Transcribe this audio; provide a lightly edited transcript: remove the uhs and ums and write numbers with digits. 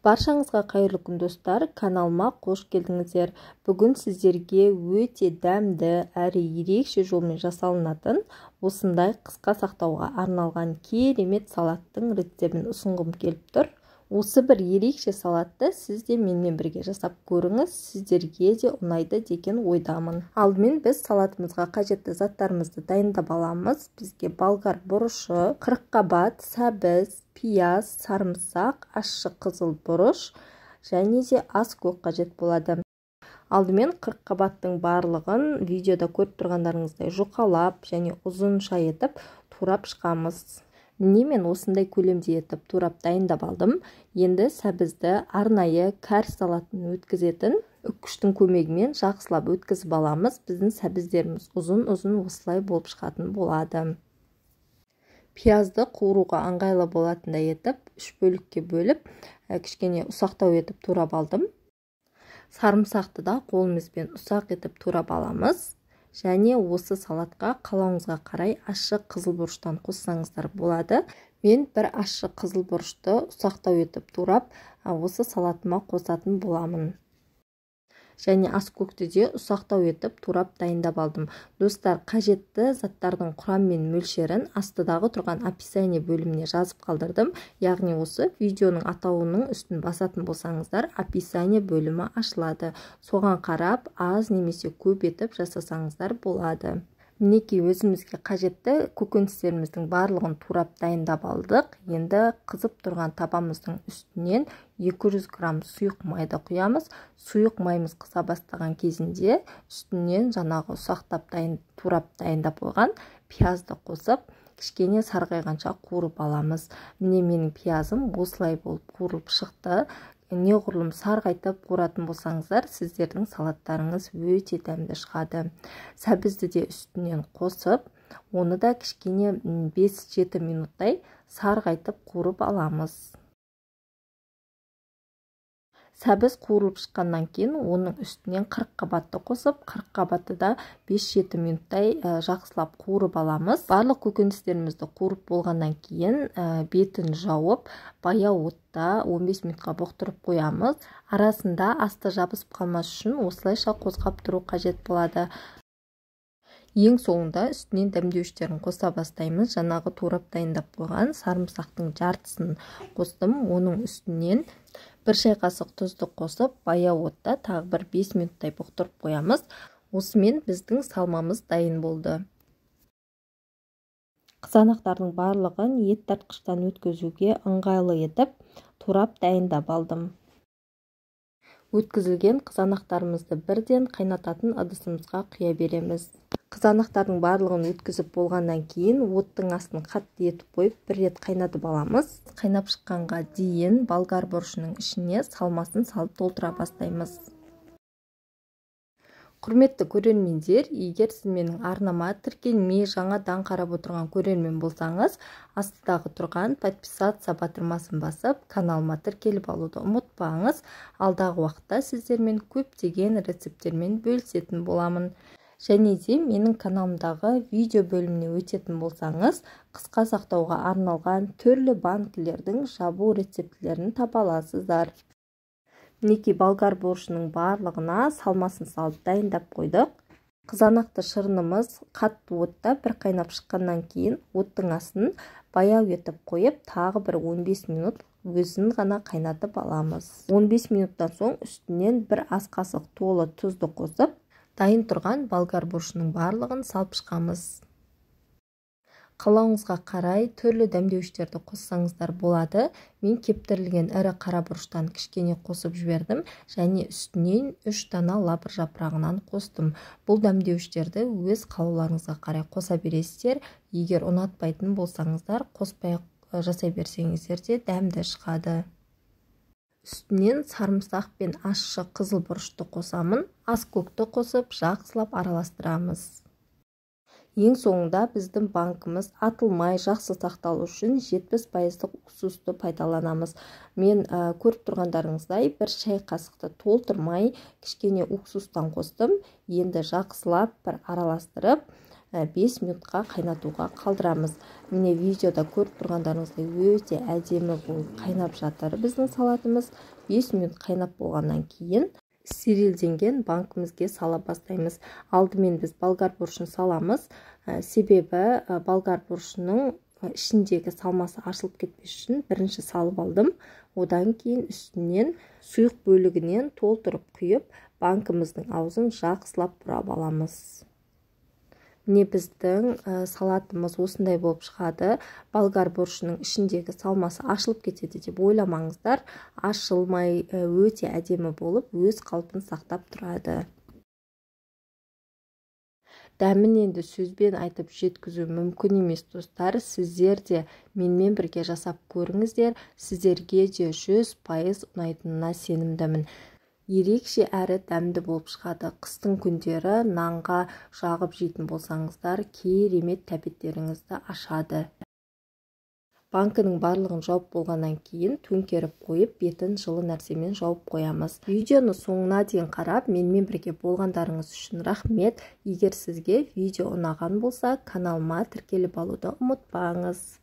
Баршаңызға қайырлы күн, достар! Каналыма қош келдіңіздер. Бүгін сіздерге өте дәмді әрі ерекше жолмен жасалынатын осындай қысқа сақтауға арналған керемет салаттың рецептін ұсынғым келіп тұр. Осы бір ерекше салатты сіз де менімен бірге жасап көріңіз, сіздерге де ұнайды деген ойдамын. Алдымен біз салатымызға қажетті заттарымызды дайындап аламыз. Бізге болгар бұрышы, қырыққабат, сәбіз, пияз, сарымсақ, ащы қызыл бұрыш және де ас көк қажет болады. Алдымен қырыққабаттың барлығын видеода көріп тұрғандарыңыздай жұқалап және ұзынша етіп турап шығамыз. Міне мен осындай көлемде етіп турап дайындап алдым. Енді сәбізді арнайы кәр салатын өткізетін үккіштің көмегімен жақсылап өткізіп аламыз. Біздің сәбіздеріміз ұзын-ұзын осылай болып шығатын болады. Пиязды қуыруға ыңғайлы болатындай етіп үш бөлікке бөліп, кішкене ұсақтау етіп турап алдым. Сарымсақты да қолымызбен ұсақ етіп турап аламыз. Және осы салатқа қалауыңызға қарай ащы қызыл бұрыштан қоссаңыздар болады. Мен бір ащы қызыл бұрышты ұсақтау етіп турап, осы салатыма қосатын боламын. Және ас көкті де ұсақтау етіп турап дайындап алдым. Достар, қажетті заттардың құрам мен мөлшерін астыдағы тұрған описание бөліміне жазып қалдырдым. Яғни осы видеоның атауының үстін басатын болсаңыздар, описание бөлімі ашылады. Соған қарап аз немесе көп етіп жасасаңыздар болады. Мінекей өзімізге қажетті көкөністеріміздің барлығын турап дайындап алдық. Енді қызып тұрған табамыздың үстінен 200 грамм сұйық майды құямыз. Сұйық майымыз қыза бастаған кезінде үстінен жаңағы ұсақтап турап дайындап қойған пиязды қосып, кішкене сарғайғанша қуырып аламыз. Міне менің пиязым осылай болып қуырылып шықты. Неғұрлым сарғайтып қуыратын болсаңыздар, сіздердің салаттарыңыз өте дәмді шығады. Сәбізді де үстінен қосып, оны да кішкене 5-7 минуттай сарғайтып қуырып аламыз. Сәбіз қуырылып шыққаннан кейін оның үстінен қырыққабатты қосып, қырыққабатты да 5-7 минуттай жақсылап қуырып аламыз. Барлық көкөністерімізді қуырып болғаннан кейін бетін жауып, баяу отта 15 минутқа бұқтырып қоямыз. Арасында асты жабысып қалмас үшін осылайша қозғап тұру қажет болады. Ең соңында үстінен дәмдеуіштерін қоса бастаймыз. Жаңағы турап дайындап қойған сарымсақтың жартысын қостым. Оның үстінен бір шай қасық тұзды қосып, баяу отта тағы бір 5 минуттай бұқтырып қоямыз. Осымен біздің салмамыз дайын болды. Қызанақтардың барлығын ет тартқыштан өткізуге ыңғайлы етіп турап дайындап алдым. Өткізілген қызанақтарымызды бірден қайнататын ыдысымызға құя береміз. Қызанақтардың барлығын өткізіп болғаннан кейін оттың астын қатты етіп қойып, бір рет қайнатып аламыз. Қайнап шыққанға дейін болгар бұрышының ішіне салмасын салып толтыра бастаймыз. Құрметті көрермендер, егер сіз менің арнама тіркелмей жаңадан қарап отырған көрермен болсаңыз, астыдағы тұрған подписаться батырмасын басып, каналыма тіркеліп алуды ұмытпаңыз. Алдағы уақытта сіздермен көптеген рецепттермен бөлісетін боламын. Және де менің каналымдағы видео бөліміне өтетін болсаңыз, қысқа сақтауға арналған түрлі банкілердің жабу рецептілерін таба аласыздар. Мінекей болгар бұрышының барлығына салмасын салып дайындап қойдық. Қызанақты шырынымыз қатты отта бір қайнап шыққаннан кейін оттың астын баяу етіп қойып, тағы бір 15 минут өзін ғана қайнатып аламыз. 15 минуттан соң үстінен бір ас қасық толы тұзды қосып, дайын тұрған болгар бұрышының барлығын салып шығамыз. Қалауыңызға қарай түрлі дәмдеуіштерді қоссаңыздар болады. Мен кептірілген ірі қара бұрыштан кішкене қосып жібердім және үстінен 3 дана лавр жапырағынан қостым. Бұл дәмдеуіштерді өз қалауларыңызға қарай қоса бересіздер. Егер ұнатпайтын болсаңыздар, қоспай жасай берсеңіздер де дәмді шығады. Үстінен сарымсақ пен ащы қызыл бұрышты қосамын. Ас көкті қосып жақсылап араластырамыз. Ең соңында біздің банкіміз атылмай жақсы сақталу үшін 70% уксусты пайдаланамыз. Мен көріп тұрғандарыңыздай бір шай қасықты толтырмай кішкене уксустан қостым. Енді жақсылап бір араластырып, 5 минутқа қайнатуға қалдырамыз. Міне, видеода көріп тұрғандарыңыздай өте әдемі болып қайнап жатыр біздің салатымыз. 5 минут қайнап болғаннан кейін стерилденген банкімізге сала бастаймыз. Алдымен біз болгар бұрышын саламыз. Себебі болгар бұрышының ішіндегі салмасы ашылып кетпес үшін бірінші салып алдым. Одан кейін үстінен сұйық бөлігінен толтырып құйып, банкіміздің аузын жақсылап бұрап аламыз. Міне, біздің салатымыз осындай болып шығады. Болгар бұрышының ішіндегі салмасы ашылып кетеді деп ойламаңыздар. Ашылмай, өте әдемі болып өз қалпын сақтап тұрады. Дәмін енді сөзбен айтып жеткізу мүмкін емес, достар. Сіздер де менімен бірге жасап көріңіздер. Сіздерге де 100% ұнайтынына сенімдімін. Ерекше әрі дәмді болып шығады. Қыстың күндері нанға жағып жейтін болсаңыздар, керемет тәбеттеріңізді ашады. Банкінің барлығын жауып болғаннан кейін төңкеріп қойып, бетін жылы нәрсемен жауып қоямыз. Видеоны соңына дейін қарап, менімен бірге болғандарыңыз үшін рахмет. Егер сізге видео ұнаған болса, каналыма тіркеліп алуды ұмытпаңыз.